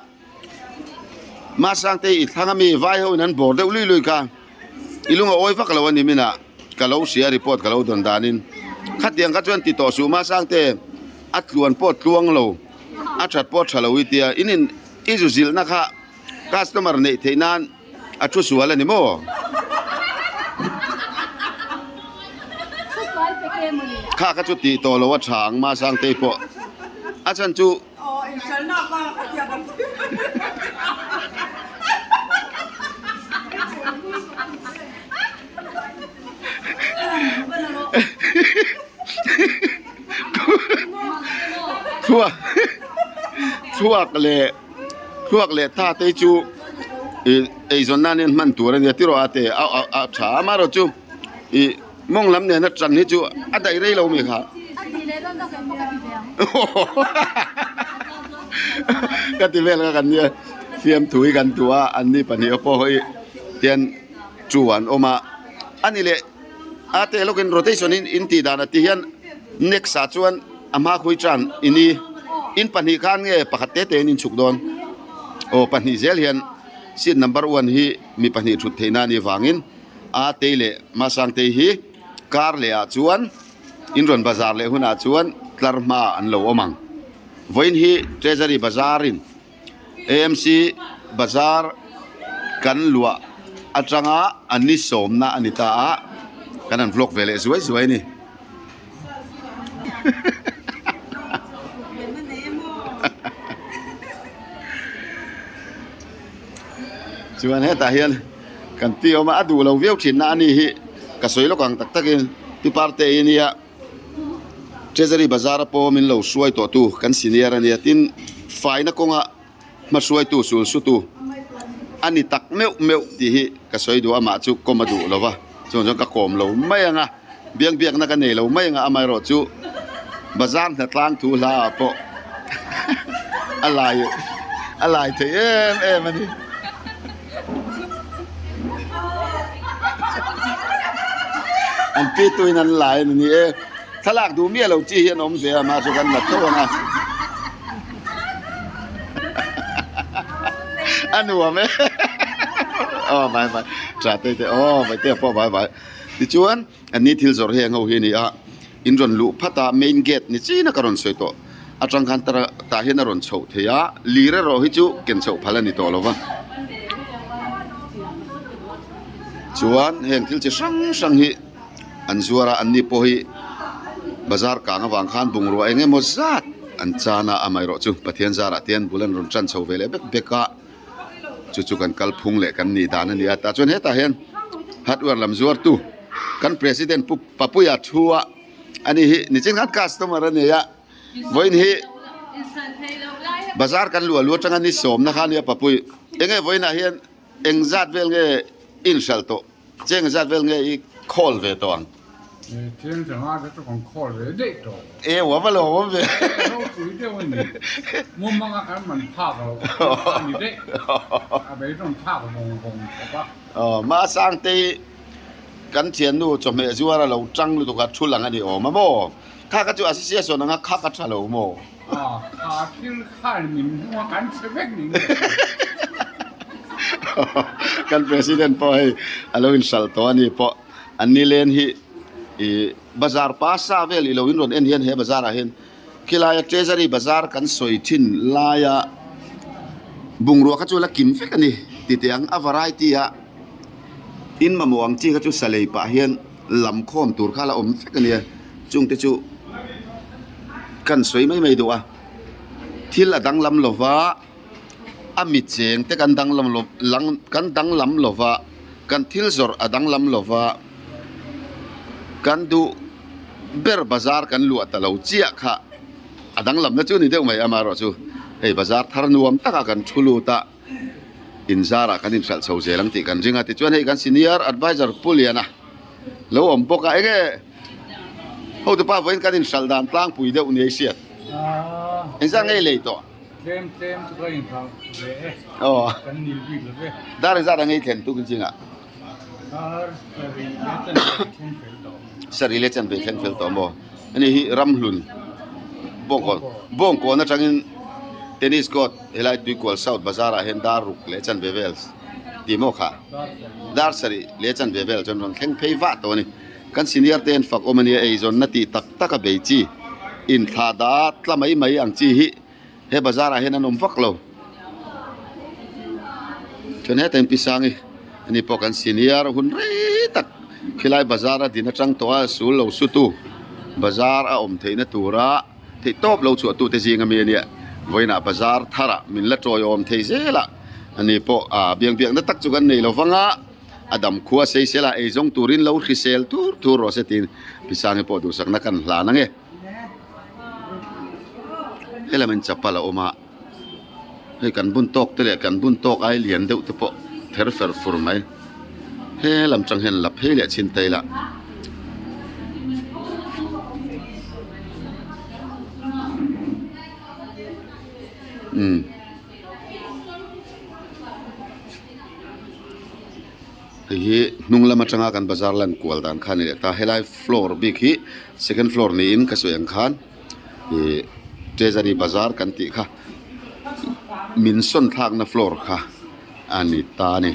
Masangte i thlang ami vai ho in an bawr deuh lui lui kha i lung a awi vak lo a nimina ka lo hria report ka lo dawn danin khatiang kha chuan ti tawh suh Masangte a tluan pawh tluang lo a that pawh tha lo i tia in in. I zu zilhna kha customer neih theih nan a thu sual a ni maw? Kha kha chu tih tawh lo a tha ang Masangtei pawh a chhan chu Thluak thluak leh thluak leh tha te chu ih eizawn nan hian hman tur a nia tiraw a te a a tha a amaherawh chu ih mawng lam nena tan hi chu a daih rei lo mi kha ka ti vel kha kan nia fiamthu hi kan duh a an ni pahnih pawh hi tian chu an awm a ani leh. A teh lawkin rotation in in tih dan a ti hian next ah chuan a hma khawi tan ini in pahnih khan nge pakhat te te in inchhuk dawn aw pahnih zel hian seat number one hi mi pahnih thut theih na a nih vangin a tei leh Masangtei hi car leh ah chuan in rawn bazar leh hunah chuan tlar hma an lo awm ang vawiin hi treasury bazar in. AMC bazar kan luah atanga a ni sawmna a ni ta a, kan han vlog ve leh zuai zuai a ni. Chuan hetah hian kan pi awm a, a duh lo viau thin na a ni hi ka sawi lawk ang tak takin pi parte i nia. Treasury bazar a pawh min lo hruai tawh tu kan senior a nia tin faina kawnga hma hruaitu sul sutu a ni tak meuh meuh tih hi ka sawi duh a mah chu kawm a duh lo va chuan chuan ka kawm lo mai ang a biang biakna ka nei lo mai ang a amaherawh chu bazar hna tlang thu hla ah pawh a lai a lai thei em em a ni. An pi tuin an lai a ni e. Thlalak duh miah lo chi hi an awm ve a mahse kan la tho ang a. A nuam e. Aw vai vai tha te te aw vai te pawh vai vai. Tichuan an ni thil zawrh hi eng ho hi a ni a. In rawn luh phat a main gate ni chin a ka rawn sawi tawh. Atang khan tah hian a rawn chhoh thei a, lir erawh hi chu ken chhoh phal a ni tawh lo va. Chuan heng thil chi hrang hrang hi. an zuar a anni pawh hi bazar kang avang khan bungrua eng emaw zat an chan a amaherawh chu Pathian zarah te hian bul an rawn tan chho ve leh bek bek a chu chu kan kalphung leh kan nih dan a ni a tah chuan hetah hian hardware lam zuar tu kan president pu Papuia thu a ani hi nichin khan customer a nei a vawiin hi bazar kan luah luah atanga ni sawmna kha a nia Papui eng nge vawiinah hian eng zat vel nge inhralh tawh. Cheng zat vel nge i khawl ve tawh ang? Cheng zanga te chu kan khawl ve daih tawh. E ua va lo awm ve. Ropui deuh a ni. Mumanga kan man phak lo a ni daih. A beidawng thlak vawng vawng khawp a. Aw Masangtei kan thiannu chawhmeh zuar a lo tang lutuk a thu lang a ni awm a maw? Kha kha chu association anga kha ka tha lo maw? Aw kha thil khan min hmung a kan chhe vek ni nge. Kan president pawh hei a lo inhralh tawh a ni pawh an ni len hi ih bazar pasa vel ilo in rawn en hian he bazar ah hian khilai a treasury bazar kan sawi thin laia bungrua kha chu la kim vek a ni ti teh ang a variety a in mamawh ang chi kha chu sa lei pah hian lam khawm tur kha la awm vek a nia chung te chu kan sawi mai mai duh a thil a danglam lova. A mi cheng te kan danglam lo lang kan danglam lo va kan thil zawrh a danglam lo va kan duh ber bazar kan luah ta lo chiah kha a danglamna chu a ni deuh mai amaherawhchu hei bazar thar nuam takah kan thu lut a inzarah kan inhralh chho zel ang tih kan ring a tichuan hei kan senior adviser Pu Liana lo awm bawk a enge hotupa vawiin kan inhralh dan tlangpui deuh ni a i hriat engzah nge i lei tawh. Tlem tlem chu ka inhralh ve e. Aw. Kan nil bik lo ve. Dar engzat ang ei thlen tuk in chingah? Dar sarih leh chanve thleng fel tawh. Sarih leh chanve thleng fel tawh maw? Ani hi Ramhlun Bawngkawn Bawngkawn atangin tennis court helai Tuikual South Bazar ah hian dar ruk leh chanve vel tih maw kha? Dar sarih leh chanve vel chuan rawn thleng phei vah tawh a ni. Kan senior te an fak awm a nia eizawnna tih tak tak a bei chi inthlah dah tla mai mai ang chi hi he bazar ah hian an awm vak lo. Chuan heta in pi Sangi ani pawh kan senior hun rei tak khilai bazar a din atang tawh a sul lo su tu bazar a awm theihna tura theih tawp lo chhuah tute zing ami ania vawiinah bazar tharah min la tawiawm thei zel a ani pawh ah biang biakna tak chu kan nei lo vang a. A dam khua sei sela ei zawng turin lo hrisel tur tur rawh se tiin Pisangi pawh duhsakna kan hlan ang e. Helamin chapal a awm a, hei kan bun tawk te leh kan bun tawk ai lian deuh te pawh ther fer fur mai. He lam tang hian la phei leh chhin ta ila. Umm. Hei hi hnung lam atanga kan bazar lan kual dan kha a ni leh ta helai floor bik hi second floor niin ka sawi ang khan ih treasury bazar kan tih kha min sawn thlakna floor kha a ni ta a ni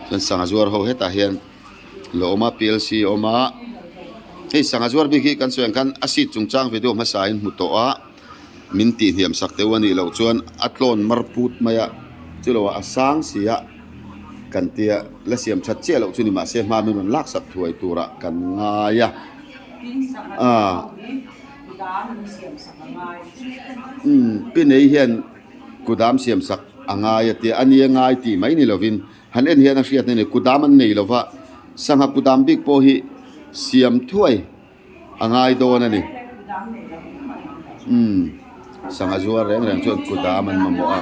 chuan sangha zuar ho hetah hian la awm a P L C a awm a hei sangha zuar bik hi kan sawi ang khan a seat chungchang video hmasa in hmu tawh a. Min tihhniam sak deuh a nih loh chuan a tlawn mar put mai a, chulo ah a sang si a kan tia la siam that chiah loh chu ni mahse hma min rawn lak sak thuai turah kan ngai a. Aaa umm pi nei hian kudam siam sak a ngai a tia a nia ngai tih mai ni lovin han en hian a hriat na a ni kudam an nei lova sangha kudam bik pawh hi siam thuai. A ngai dawn a ni. Umm sangha zuar reng reng chuan kut ah a man mamawh a.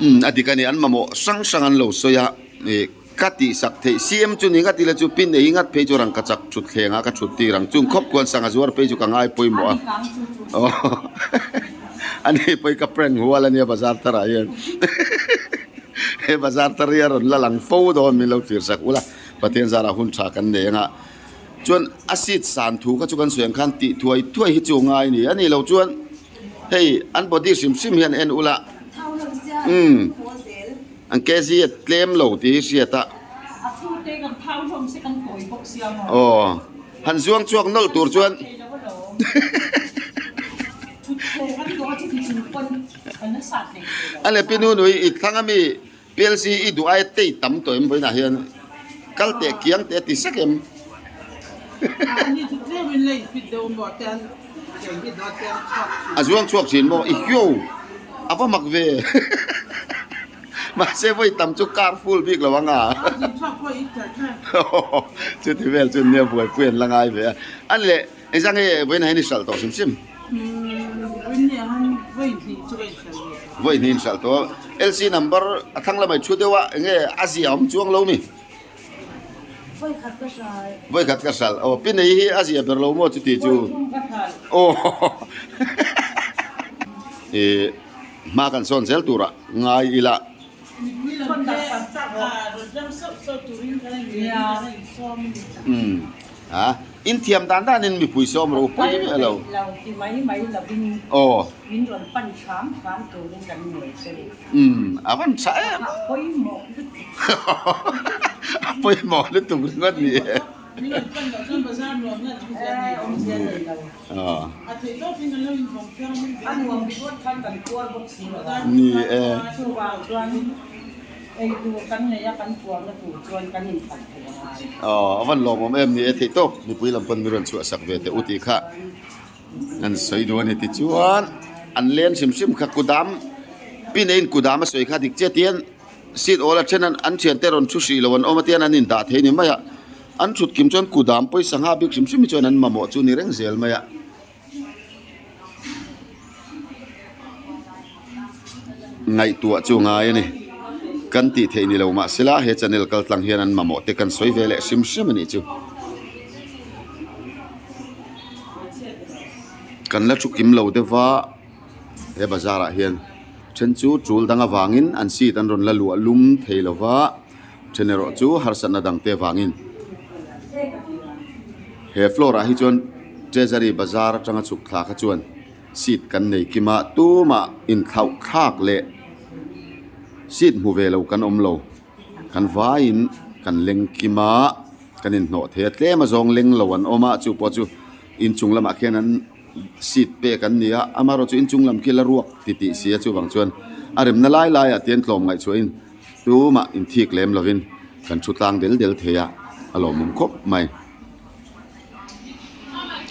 Umm a dik a ni an mamawh hrang hrang an lo sawi a ih ka tih sak theih CM chu ni ngat ila chu pin ei ngat phei chu rangka chak thut thleng ah ka thut tir ang chung khawp kuan sangha zuar phei chu ka ngai pawimawh a aw a ni pawh hi ka prank hual a nia bazar thar ah hian. He bazar tar hi a rawn la lang fo dawn min lo thlir sak ula, Pathian zarah hun tha kan nei anga chuan a seat san thu kha chu kan sawi ang khan tih thuai thuai hi chu ngai a ni a nih loh chuan hei an body hrim hrim hian en ula umm an kg a tlem lo tih hi hriat a aw han zuang chhuak nawlh tur chuan A le pi nu nui i thlang ami. PLC i duh aia tei tam tawh em vawiinah hian kal teh kiang teh a ti sek em. A zuang chhuak thin maw i hio a va mak ve mahse vawi tam chu car full bik lo ang a chuti vel chu nia buaipui an la ngai ve a ani leh engzah nge vawiinah hian i hralh tawh hrim hrim. Vawi hnih in hralh tawh LC number a thlang lamah i thu deuh a enge a zia awm chuang lo mi. Vawi khat ka hralh aw pi nei hi a zia ber lo maw chuti chu aw ih hma kan sawn zel turah ngai ila. A in thiam dan dan in mipui sawm ro pui miah lo. Aw. Umm a van tha em. A pawimawh lutuk ringawt ni e. Ni e. Aw a van lawmawm em ni e theih tawp mipui lam pawn mi rawn chhuah sak ve teh u tih kha an sawi duh a ni tichuan an len hrim hrim kha kudam pi neiin kudam a sawi kha dik chiah tihian seat awl a then an thiante rawn thu hrih lo an awm a tihian an indah thei ni mai a an thut kim chuan kudam pawisa ngha bik hrim hrim hi chuan an mamawh chu ni reng zel mai a. Ngaihtuah chu ngai a ni. Kan tih theih ni lo mahsela he channel kal tlang hian an mamawh te kan sawi ve leh hrim hrim a nih chu. Kan la thu kim lo deuh va he bazar ah hian then chu tul dang avangin an seat an rawn la luah lum thei lo va then erawh chu harsatna dang te avangin he floor ah hi chuan treasury bazar atanga chhuk thla kha chuan seat kan nei kim a tumah inthlauh thlak leh seat hmu ve lo kan awm lo kan vaiin kan leng kim a kan inhnawh thei a tlem a zawng leng lo an awm a chu pawh chu inchung lamah khian an seat pek an ni a amaherawh chu inchung lam khi la ruak ti tih si a chuvang chuan a remna lai laiah te an tlawm ngaihchhuahin tumah inthik lem lovin kan thu tlang del del thei a a lawmawm khawp mai.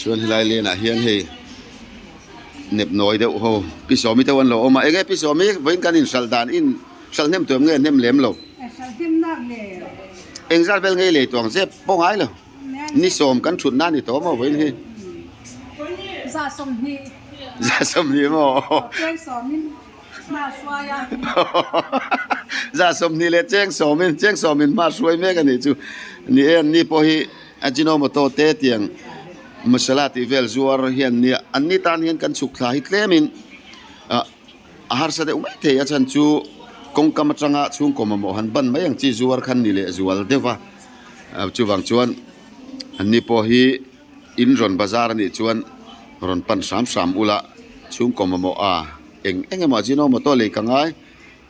Chuan helai lenah hian hei nep nawi deuh ho pi sawmi te an lo awm a enge pi sawmi vawiin kan inhralh dan in hralh hnem tuam nge hnem lem lo eng zat vel ngei lei tuang zep pawh ngai lo ni sawm kan thut na ni tawh maw vawiin hi za 20 maw Za 20 leh cheng sawmin cheng sawmin hma hruai mek a nih chu. Ni e anni pawh hi Ajinomoto te tiang masala tih vel zuar hian nia anni tan hian kan chhuk thla hi tlemin ah a harsa deuh mai thei a chhan chu kawngkam atanga chhungkaw mamawh han ban mai ang chi zuar khan ni leh zual deuh va chuvang chuan anni pawh hi. In rawn bazar a nih chuan rawn pan hram hram ula chhungkaw mamawh a eng eng emaw Ajinomoto lei ka ngai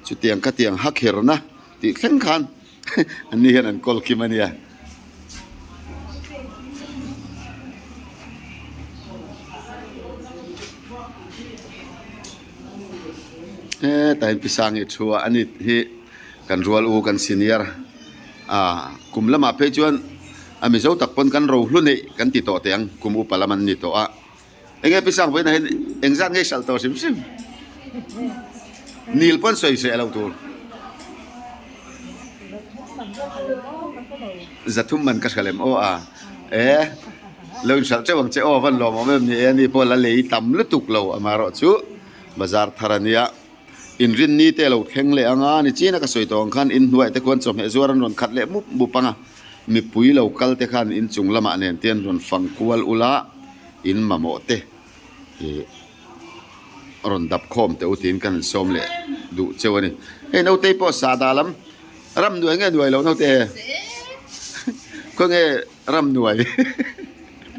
chutiang ka tiang ha kherna tih thleng khan an ni hian an kawl kim a nia. Hetah hian pi Sangi thu a ani hi kan rual u kan senior a kum lamah phei chuan a mizo tak pawn kan ro hlu neih kan ti tawh teh ang kum upa lam an ni tawh a enge pi sang vawiinah hian engzat nge hralh tawh hrim hrim nil pawn sawi hreh lo tur zathum man ka hria lem aw a e lo inhralh teuh ang che aw van lawm awm em ni e ani pawh la lei tam lutuk lo amaherawh chu bazar thar a nia. Inrinni te a lo thleng leh ang a, nichina ka sawi tawh ang khan inhnuai te khuan chawhmeh zuar an rawn khat leh mup mup ang a, mipui lo kal te khan inchung lamah nen te an rawn fang kual ula, in mamawh te ih rawn dap khawm teh u tiin kan insawm leh duh cheu a ni. Hei nautei pawh sahdah lam ram nuai nge nuai lo naute? Khawnge ram nuai?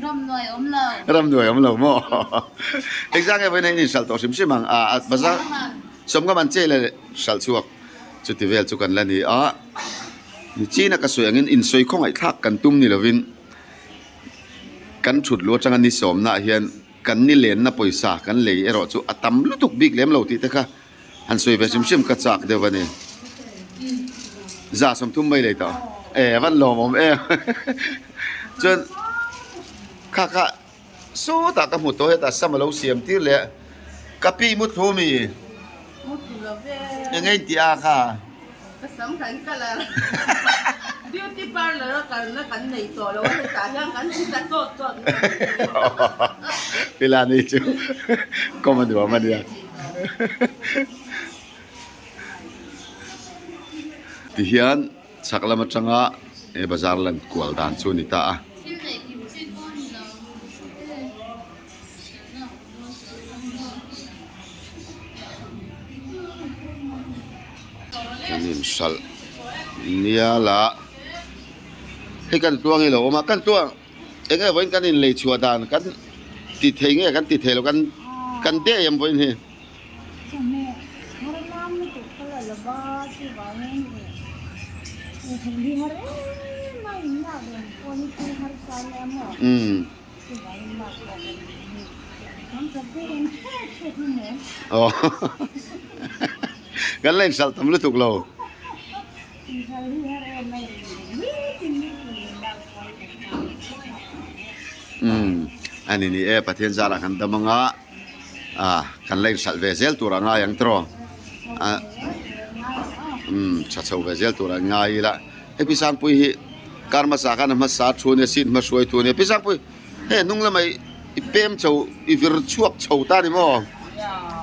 Ram nuai awm lo. Ram nuai awm lo maw? Engzah nge vawiin in inhralh tawh hrim hrim ang? A bazar sawmnga man che leh hralh chhuak chuti vel chu kan la ni a. Nichina ka sawi angin insawi khawngaihthlak kan tum ni lovin kan thut lu atanga ni sawmnaah hian kan ni lenna pawisa kan lei erawh chu a tam lutuk bik lem lo tih te kha han sawi ve hrim hrim ka chak deuh a ni. 30 mai lei tawh. E van lawmawm em. Chuan kha kha sawtah ka hmu tawh hetah sam a lo siam tir leh ka pi muthlu mi. Muthlu lo ve. Eng nge in tih a kha? Ka sam kan colour beauty parlour a kalna kan nei tawh lo a hetah hian kan ti ta chawt chawt mai a ni. Pilani chu kawm a nuam a nia. Tihian chhak lam atanga he bazar lan kual dan chu a ni ta a. Kan inhralh nial a hei kan tluang hi a lo awm a kan tluang eng nge vawiin kan inlei chhuah dan kan ti thei nge kan ti thei lo kan kan deh em vawiin hi. Umm. Kan la inhralh tam lutuk lo. Umm a ni ni e Pathian zarah kan dam anga ah kan la inhralh ve zel tur a ngai ang tiraw ah umm tha chho ve zel tur a ngai ila. Hei Pi Sangpui hi kar hmasa khan a hmasa thu ania seat hma hruai thu ania Pi Sangpui hei hnung lamah i pem chho i vir chhuak chho ta ni maw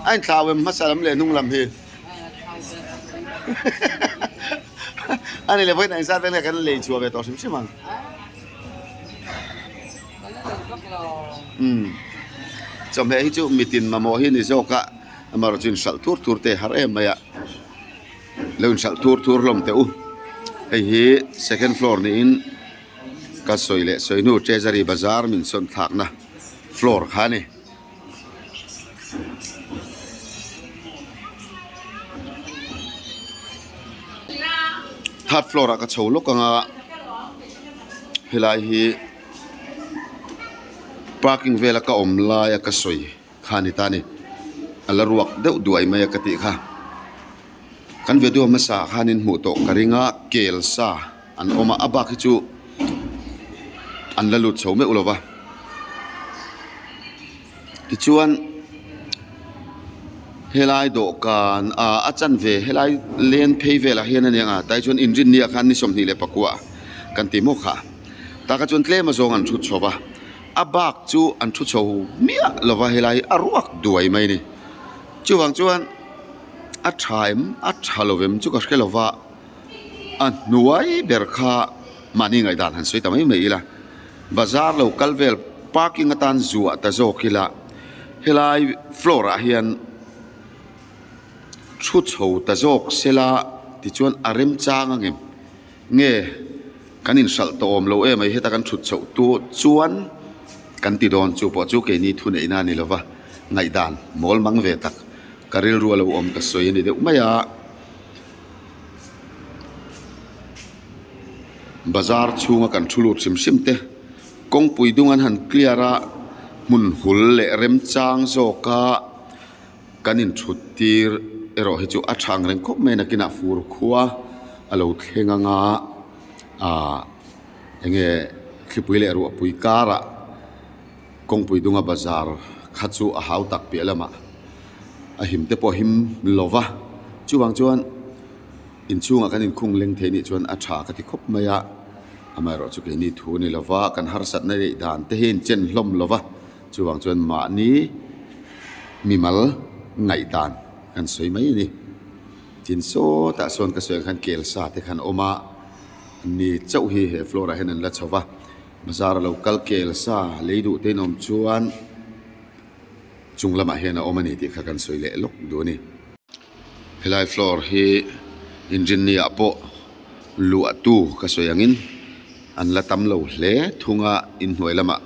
a inthlau em hmasa lam leh hnung lam hi a ni leh vawiin ah inzat vel nge kan lei chhuah ve tawh hrim hrim ang umm chawhmeh hi chu mitin mamawh hi a ni zawk a amaherawhchu inhralh thur thur te har em mai a. Lo inhralh thur thur hlawm teh u. Hei hi second floor niin ka sawi leh sawi hnu treasury bazar min sawn thlakna floor kha a ni. Third floor ah ka chho lawk anga helai hi parking vela ka awm laia ka sawi. Kha ni ta ni. A la ruak deuh duai mai a ka tih kha. Kan video hmasa ah khan in hmuh tawh ka ring a, kel sa an awm a, a bak hi chu an la lut chho meuh lo va. Tichuan helai dawhkan ah a chanve helai len phei velah hian a nia tai chuan inrinni ah khan ni 24 kan ti maw kha. Tah kha chuan tlem azawng an thut chho va. A bak chu an thu chho miah lo va helai hi a ruak duai mai a ni. Chuvang chuan a tha em a tha lo em chu ka hre lo va, a hnuai ber kha mahni ngaihdan han sawi ta mai mai ila, bazar lo kal vel parking atan zuah ta zawk ila helai floor ah hian thu chho ta zawk sela tichuan a remchang ang em nge. Kan inhralh tawh awm lo em ai heta kan thut chhoh tu chuan kan ti dawn chu pawh chu keini thuneihna a ni lova ngaihdan mawl mang ve tak ka rilru a lo awm ka sawi a ni deuh mai a. Bazar chhunga kan thu lut hrim hrim te kawngpui dung an han clear a hmun hul leh remchang zawka Kan inthut tir erawh hi chu a tha ang reng khawp mai nakinah fur khua a lo thleng anga ahh enge thlipui leh ruahpui karah kawngpui dunga bazar kha chu a hau tak piah lamah a him te pawh a him lo va chuvang chuan inchhungah kan inkhung leng thei nih chuan a tha ka ti khawp mai a amaherawh chu keini thu a ni lo va kan harsatna neih dan te hi a inchen hlawm lo va. Chuvang chuan mahni mimal ngaihdan kan sawi mai a ni. Tin sawtah sawn ka sawi ang khan kel sa te khan awm a, ni chauh hi he floor ah hian an la chho va, bazar a lo kal kel sa lei duh te in awm chuan chung lamah hian a awm a ni tih kha kan sawi leh lawk duh a ni. Helai floor hi inrinni ah pawh luah tu ka sawi angin an la tam lo hle thung a inhnuai lamah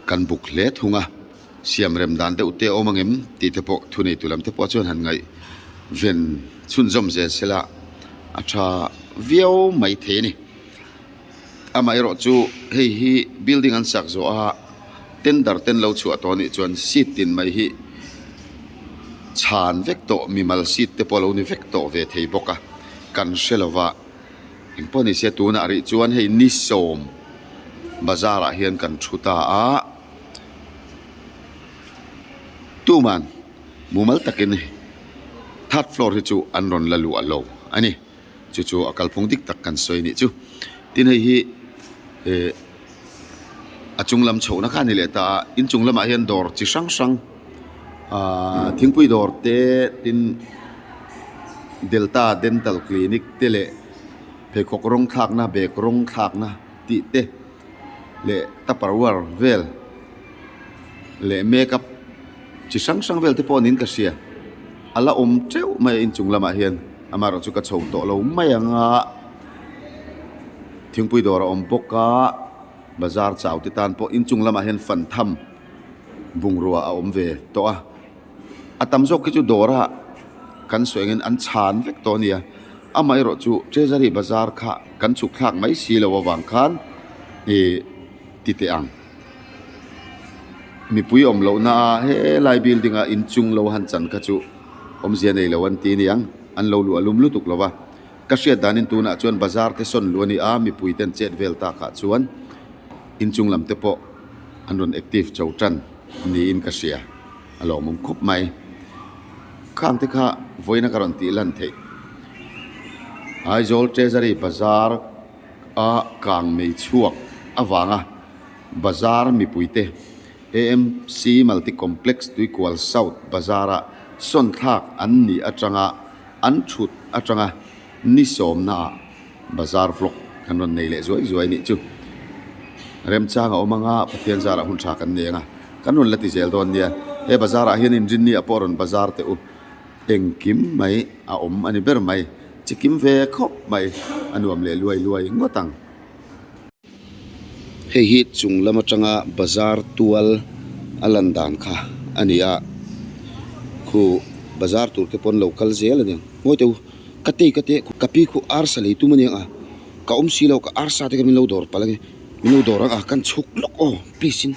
kan buk hle thung a siam rem dan deuh te a awm angem tih te pawh thu nei tu lam te pawh chuan han ngaih ven chhunzawm zel sela a tha viau mai thei a ni amaherawh chu hei hi building an sak zawh a tender ten lo chhuah tawh anih chuan seat tin mai hi chhan vek tawh mimal seat te pawh a lo ni vek tawh ve thei bawk a. kan hre lova engpawh ni se tunah rih chuan hei ni sawm bazar ah hian kan thu ta a tuman mumal takin third floor hi chu an rawn la luah lo a ni chu chu a kalphung dik tak kan sawi a nih chu tin hei hi eh a chung lam chhohna kha a ni leh ta a inchung lamah hian dawr chi hrang hrang ahh thingpui dawr te tin delta dental clinic te leh pheikhawk rawng thlakna bag rawng thlakna tih te leh tupperware vel leh makeup chi hrang hrang vel te pawh niin ka hria a la awm teuh mai a inchung lamah hian amaherawh chu ka chho tawh lo mai ang a thingpui dawr a awm bawk a bazar chau te tan pawh inchung lamah hian fan tham bungrua a awm ve tawh a a tam zawk khi chu dawr a kan sawi angin an chhan vek tawh a nia amaherawh chu treasury bazar kha kan chhuk thlak mai si lo avang khan ih ti teh ang mipui awm loh na a helai building a inchung lo han chan kha chu awmzia nei lo an ti aniang an lo luah lum lutuk lo va. Ka hriat danin tunah chuan bazar te sawn luh a ni a, mipui ten chet vel takah chuan inchung lam te pawh an rawn active cho tan niin ka hria, a lawmawm khawp mai. Khang te kha vawiina ka rawn tih lan theih. Aizawl Treasury Bazar a kang mei chhuak avanga bazar mipui te AMC Multi Complex Tuikual South Bazar a sawn thlak an nih atanga An thut atanga ni sawmnaah bazar vlog kan rawn nei leh zuai zuai nih chu. Remchang a awm anga Pathian zarah hun tha kan nei anga kan rawn la ti zel dawn nia. He bazarah hian inrinni ah pawh rawn bazar teh u. Engkim mai a awm a ni ber mai. Chikim ve khawp mai a nuam leh luai luai ngawt ang. Hei hi chung lam atanga bazar tual a lan dan kha a ni a khu bazar tur te pawn lo kal zel a ni ang ngawi teh u ka tei ka te ka pi khu arsa lei tum a ni ang a ka awm si lo ka arsa te kha min lo dawr palh a nge min lo dawr ang a kan chhuk lawk aw please in.